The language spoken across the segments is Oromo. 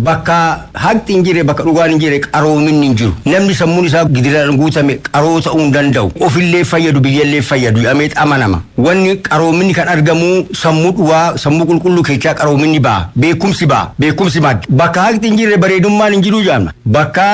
Bakka haqni hin jirre, bakka dhugaan hin jirre, qaroominni hin jiru. Namni sammuun isaa gidiraan guutame qaroo ta'uu hin danda'u. Ofillee fayyadu, biyyallee fayyadu jedhamee amanama. Wanni qaroominni kan argamu sammuu dhugaa, sammuu qulqulluu keessaa qaroominni ba'a. Beekumsi ba'a. Beekumsi madda. Bakka haqni hin jirre bareedummaan hin jiru jedhama. Bakka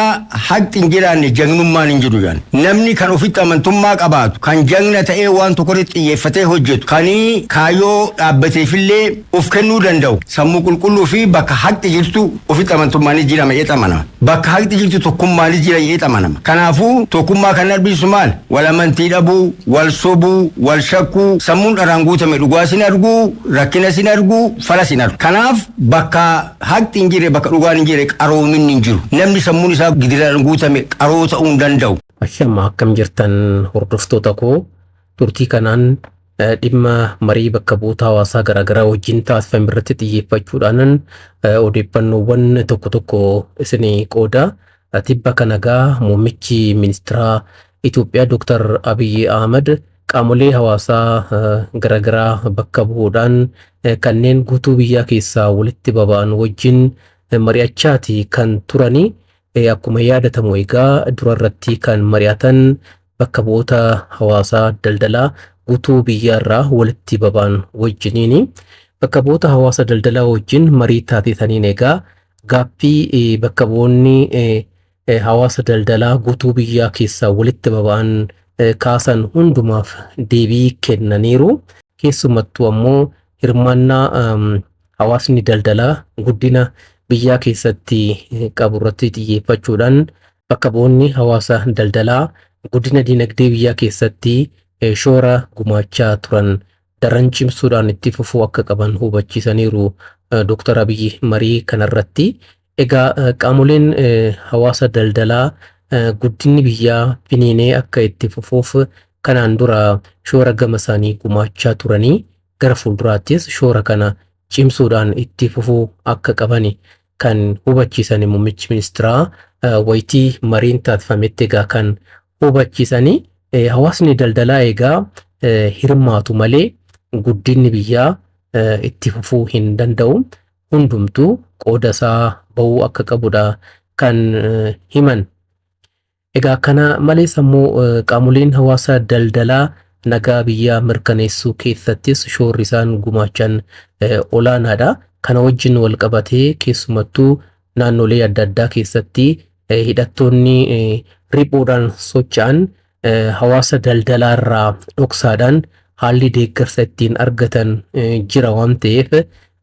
haqni hin jiraanne jagnummaan hin jiru jedhama. Namni kan ofitti amantummaa qabaatu, kan jagna ta'ee waan tokko irratti xiyyeeffatee hojjetu, kan kaayyoo dhaabbateefillee of kennuu danda'u, sammuu qulqulluu fi bakka haqni jirtu ofitti amantummaanis jira jedhee amanama. Bakka haqni jirtu tokkummaanis jira jedhee amanama. Kanaafuu tokkummaa kan arbisu maal? Wal amantii dhabuu, wal sobuu, wal shakkuu, sammuun dharaan guutame dhugaa sin arguu, rakkina sin arguu, fala sin argu. Kanaaf bakka haqni hin jirre, bakka dhugaan hin jirre, qaroominni hin jiru. Namni sammuun isaa gidiraan guutame qaroo ta'uu hin danda'u. Ashama, akkam jirtan hordoftoota koo? Turtii kanaan dhimma marii bakka bu'oota hawaasaa garaagaraa wajjin taasifame irratti xiyyeeffachuudhaan odeeffannoowwan tokko tokko isinii qooda. Tibba kana egaa muummichi ministeera Itoophiyaa Dr. Abiyyi Ahmad qaamolee hawaasaa garaagaraa bakka bu'uudhaan kanneen guutuu biyyaa keessaa walitti baba'an wajjin mari'achaati kan turani. Akkuma yaadatamu egaa dura irratti kan mari'atan bakka bu'oota hawaasaa daldalaa guutuu biyyaarraa walitti baba'an wajjiniini. Bakka bu'oota hawaasa daldalaa wajjin marii taasisaniin egaa gaaffii bakka bu'oonni hawaasa daldalaa guutuu biyyaa keessaa walitti baba'an kaasan hundumaaf deebii kennaniiru. Keessumattuu ammoo hirmaannaa hawaasni daldalaa guddina biyyaa keessatti qabu irratti xiyyeeffachuudhaan bakka bu'oonni hawaasa daldalaa guddina dinagdee biyyaa keessatti shoora gumaachaa turan daran cimsuudhaan itti fufuu akka qaban hubachiisaniiru Dr. Abiyyi marii kanarratti. Egaa qaamoleen hawaasa daldalaa guddinni biyyaa finiinee akka itti fufuuf kanaan dura shoora gama isaanii gumaachaa turanii gara fuulduraattis shoora kana cimsuudhaan itti fufuu akka qabani kan hubachiisan muummichi ministeeraa wayitii mariin taasifametti egaa kan hubachiisanii. Hawaasni daldalaa egaa hirmaatu malee guddinni biyyaa itti fufuu hin danda'u. Hundumtuu qooda isaa bahuu akka qabudha kan himan. Egaa kana malees ammoo qaamoleen hawaasa daldalaa nagaa biyyaa mirkaneessuu keessattis shoorri isaan gumaachan olaanaadha. Kana wajjin wal qabatee keessumattuu naannolee adda addaa keessatti hidhattoonni riphuudhaan socho'an hawaasa daldalaa irraa dhoksaadhaan haalli deeggarsa ittiin argatan jira waan ta'eef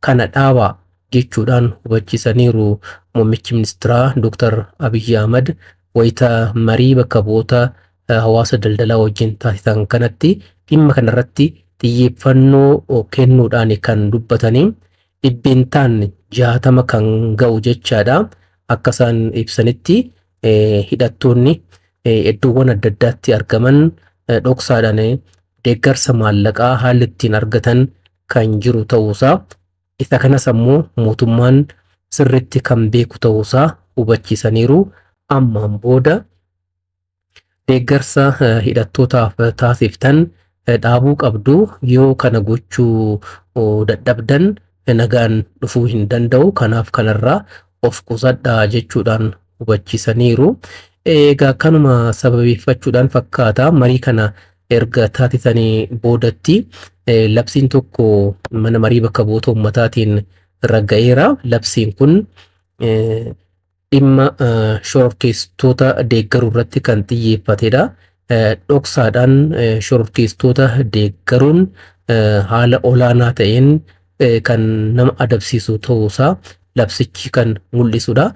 kana dhaabaa jechuudhaan hubachiisaniiru muummichi ministeeraa Dr. Abiyyi Ahmad wayita marii bakka bu'oota hawaasa daldalaa wajjin taasisan kanatti dhimma kanarratti xiyyeeffannoo kennuudhaan kan dubbatanii 60% kan ga'u jechaadha. Akka isaan ibsanitti hidhattoonni iddoowwan adda addaatti argaman dhoksaadhaan deeggarsa maallaqaa haalli ittiin argatan kan jiru ta'uusaa, isa kanas ammoo mootummaan sirriitti kan beeku ta'uusaa hubachiisaniiru. Ammaan booda deeggarsa hidhattootaaf taasiftan dhaabuu qabdu, yoo kana gochuu dadhabdan nagaan dhufuu hin danda'u, kanaaf kanarraa of qusadhaa jechuudhaan hubachiisaniiru. Egaa kanuma sababeeffachuudhaan fakkaata marii kana erga taasisanii boodatti labsiin tokko mana marii bakka bu'oota uummataatiin ragga'eera. Labsiin kun dhimma shororkeessitoota deeggaruu irratti kan xiyyeeffatedha. Dhoksaadhaan shororkeessitoota deeggaruun haala olaanaa ta'een kan nama adabsiisu ta'uusaa labsichi kan mul'isudha.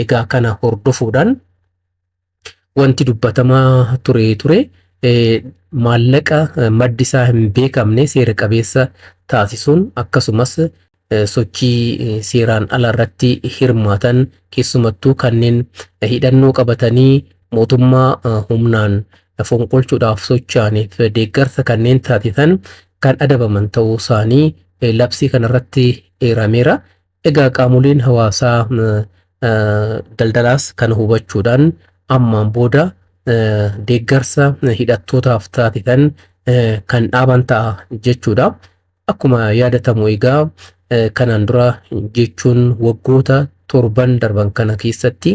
Egaa kana hordofuudhaan wanti dubbatamaa ture maallaqa maddi isaa hin beekamne seera qabeessa taasisuun, akkasumas sochii seeraan ala irratti hirmaatan, keessumattuu kanneen hidhannoo qabatanii mootummaa humnaan fonqolchuudhaaf socho'aniif deeggarsa kanneen taasisan kan adabaman ta'uu isaanii labsii kanarratti eerameera. Egaa qaamoleen hawaasaa daldalaas kana hubachuudhaan ammaan booda deeggarsa hidhattootaaf taasisan kan dhaaban ta'a jechuudha. Akkuma yaadatamu egaa kanaan dura jechuun waggoota Torban darban kana keessatti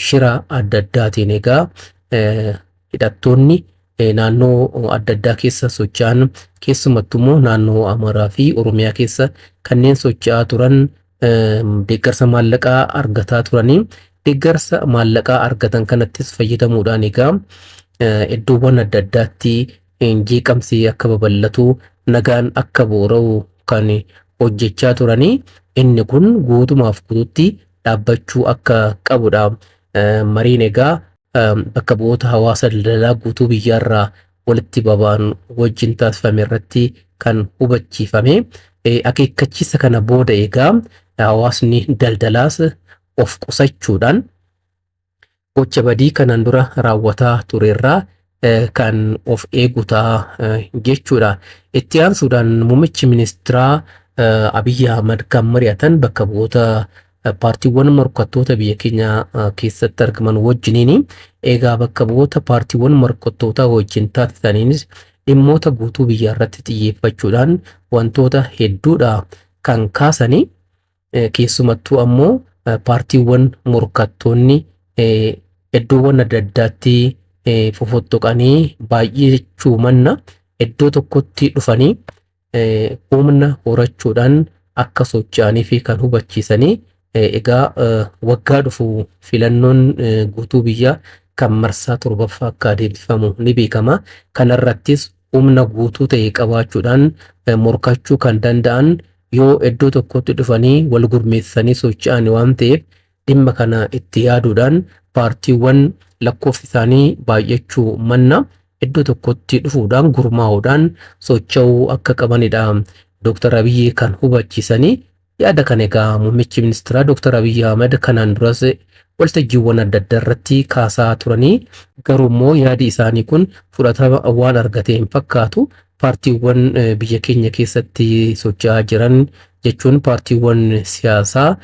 shira adda addaatiin egaa hidhattoonni naannoo adda addaa keessa socho'an, keessumattuu immoo naannoo Amaaraa fi Oromiyaa keessa kanneen socho'aa turan, deeggarsa maallaqaa argataa turanii, deeggarsa maallaqaa argatan kanattis fayyadamuudhaan egaa iddoowwan adda addaatti jeeqamsi akka babal'atu, nagaan akka boora'u kan hojjechaa turanii, inni kun guutumaaf guututti dhaabbachuu akka qabudha. Mariin egaa bakka bu'oota hawaasa daldalaa guutuu biyyaarraa walitti baba'an wajjin taasifame irratti kan hubachiifame. Akeekkachiisa kana booda egaa hawaasni daldalaas of qusachuudhaan gocha badii kanaan dura raawwataa turerraa kan of eegu ta'a jechuudha. Itti aansuudhaan muummichi ministeeraa Abiyyi Ahmad kan mari'atan bakka bu'oota paartiiwwan morkattoota biyya keenya keessatti argaman wajjiniini. Egaa bakka bu'oota paartiiwwan morkattootaa wajjin taasisaniinis dhimmoota guutuu biyyaa irratti xiyyeeffachuudhaan wantoota hedduudha kan kaasanii, keessumattuu ammoo paartiiwwan morkattoonni iddoowwan adda addaatti fofottoqanii baay'achuu manna iddoo tokkotti dhufanii humna horachuudhaan akka socho'anii fi kan hubachiisanii. Egaa waggaa dhufu filannoon guutuu biyyaa kan marsaa 7ffaa akka adeemsifamu ni beekama. Kanarrattis humna guutuu ta'e qabaachuudhaan morkachuu kan danda'an yoo iddoo tokkotti dhufanii wal gurmeessanii socho'an waan ta'eef, dhimma kana itti yaaduudhaan paartiiwwan lakkoofsi isaanii baay'achuu manna iddoo tokkotti dhufuudhaan gurmaa'uudhaan socho'uu akka qabanidha Dr. Abiyyi kan hubachiisanii. Yaada kana egaa muummichi ministeeraa Dr. Abiyyi Ahmad kanaan duras waltajjiiwwan adda addaa irratti kaasaa turanii, garuu immoo yaadi isaanii kun fudhatama waan argate hin fakkaatu. Paartiiwwan biyya keenya keessatti socho'aa jiran jechuun paartiiwwan siyaasaa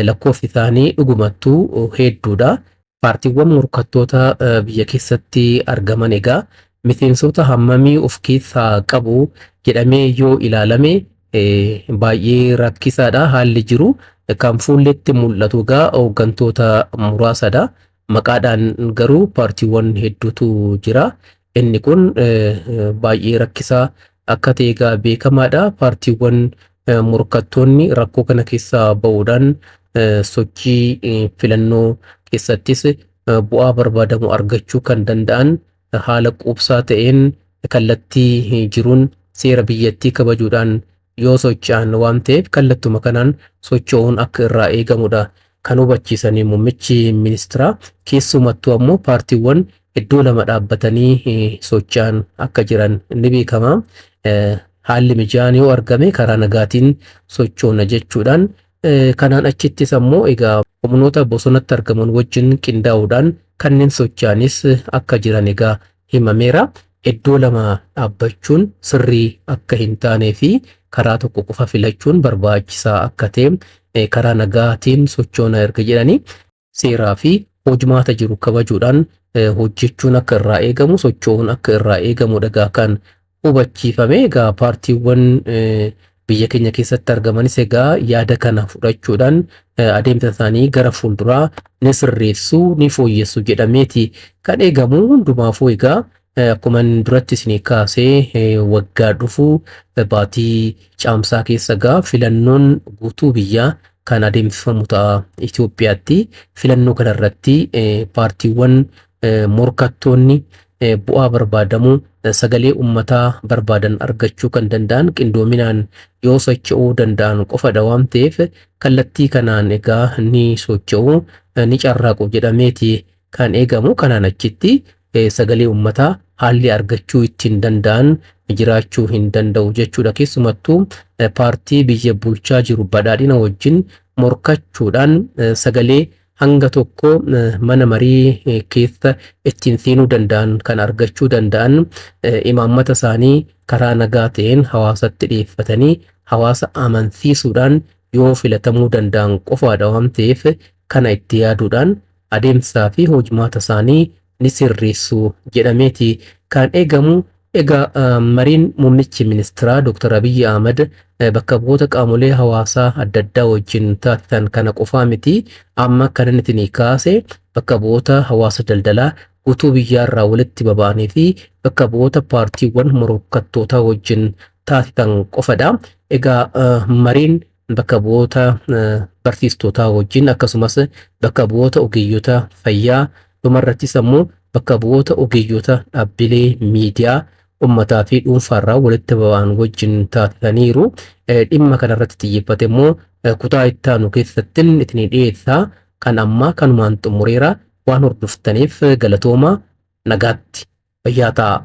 lakkoofsi isaanii dhugumattuu hedduudha. Paartiiwwan morkattoota biyya keessatti argaman egaa miseensota hammamii of keessaa qabu jedhamee yoo ilaalame baay'ee rakkisaadha haalli jiru. Kan fuulletti mul'atu egaa hooggantoota muraasadha. Maqaadhaan garuu paartiiwwan hedduutu jira. Inni kun baay'ee rakkisaa akka ta'e egaa beekamaadha. Paartiiwwan morkattoonni rakkoo kana keessaa ba'uudhaan sochii filannoo keessattis bu'aa barbaadamu argachuu kan danda'an haala quubsaa ta'een kallattii jiruun seera biyyattii kabajuudhaan yoo socho'an waan ta'eef, kallattuma kanaan socho'uun akka irraa eegamudha kan hubachiisanii muummichi ministeeraa. Keessumattuu ammoo paartiiwwan iddoo lama dhaabbatanii socho'an akka jiran ni beekama. Haalli mijaan yoo argame karaa nagaatiin sochoona jechuudhaan, kanaan achittis ammoo egaa humnoota bosonatti argaman wajjin qindaa'uudhaan kanneen socho'anis akka jiran egaa himameera. Iddoo lama dhaabbachuun sirrii akka hin taanee fi karaa tokko qofa filachuun barbaachisaa akka ta'e, karaa nagaatiin sochoona erga jedhanii, seeraa fi hojmaata jiru kabajuudhaan hojjechuun akka irraa eegamu, socho'uun akka irraa eegamu egaa kan hubachiifame. Egaa paartiiwwan biyya keenya keessatti argamanis egaa yaada kana fudhachuudhaan adeemsa isaanii gara fuulduraa ni sirreessu, ni fooyyessu jedhameeti kan eegamu. Hundumaafuu egaa akkuma duratti isinii kaasee, waggaa dhufu baatii caamsaa keessa egaa filannoon guutuu biyyaa kan adeemsifamu ta'a Itoophiyaatti. Filannoo kanarratti paartiiwwan morkattoonni bu'aa barbaadamu, sagalee uummataa barbaadan argachuu kan danda'an qindoominaan yoo socho'uu danda'an qofadha waan ta'eef, kallattii kanaan egaa ni socho'u, ni carraaqu jedhameeti kan eegamu. Kanaan achitti sagalee uummataa haalli argachuu ittiin danda'an jiraachuu hin danda'u jechuudha. Keessumattuu paartii biyya bulchaa jiru badhaadhina wajjin morkachuudhaan sagalee hanga tokko mana marii keessa ittiin seenuu danda'an kan argachuu danda'an imaammata isaanii karaa nagaa ta'een hawaasatti dhiyeeffatanii hawaasa amansiisuudhaan yoo filatamuu danda'an qofaadha waan ta'eef, kana itti yaaduudhaan adeemsaa fi hojmaata isaanii ni sirreessu jedhameeti kan eegamu. Egaa mariin muummichi ministeeraa Dr. Abiyyi Ahmad bakka bu'oota qaamolee hawaasaa adda addaa wajjin taasisan kana qofaa miti. Amma kan inni isinii kaase bakka bu'oota hawaasa daldalaa guutuu biyyaarraa walitti baba'anii fi bakka bu'oota paartiiwwan morkattootaa wajjin taasisan qofadha. Egaa mariin bakka bu'oota barsiistotaa wajjin akkasumas bakka bu'oota ogeeyyota fayyaa dhumarrattis ammoo bakka bu'oota ogeeyyota dhaabbilee miidiyaa ummataa fi dhuunfaarraa walitti baba'an wajjin taasisaniiru. Dhimma kanarratti xiyyeeffate immoo kutaa itti aanu keessatti isinii dhiyeessaa. Kan ammaa kanumaan xumureera. Waan hordoftaniif galatooma, nagaatti, fayyaa ta'aa.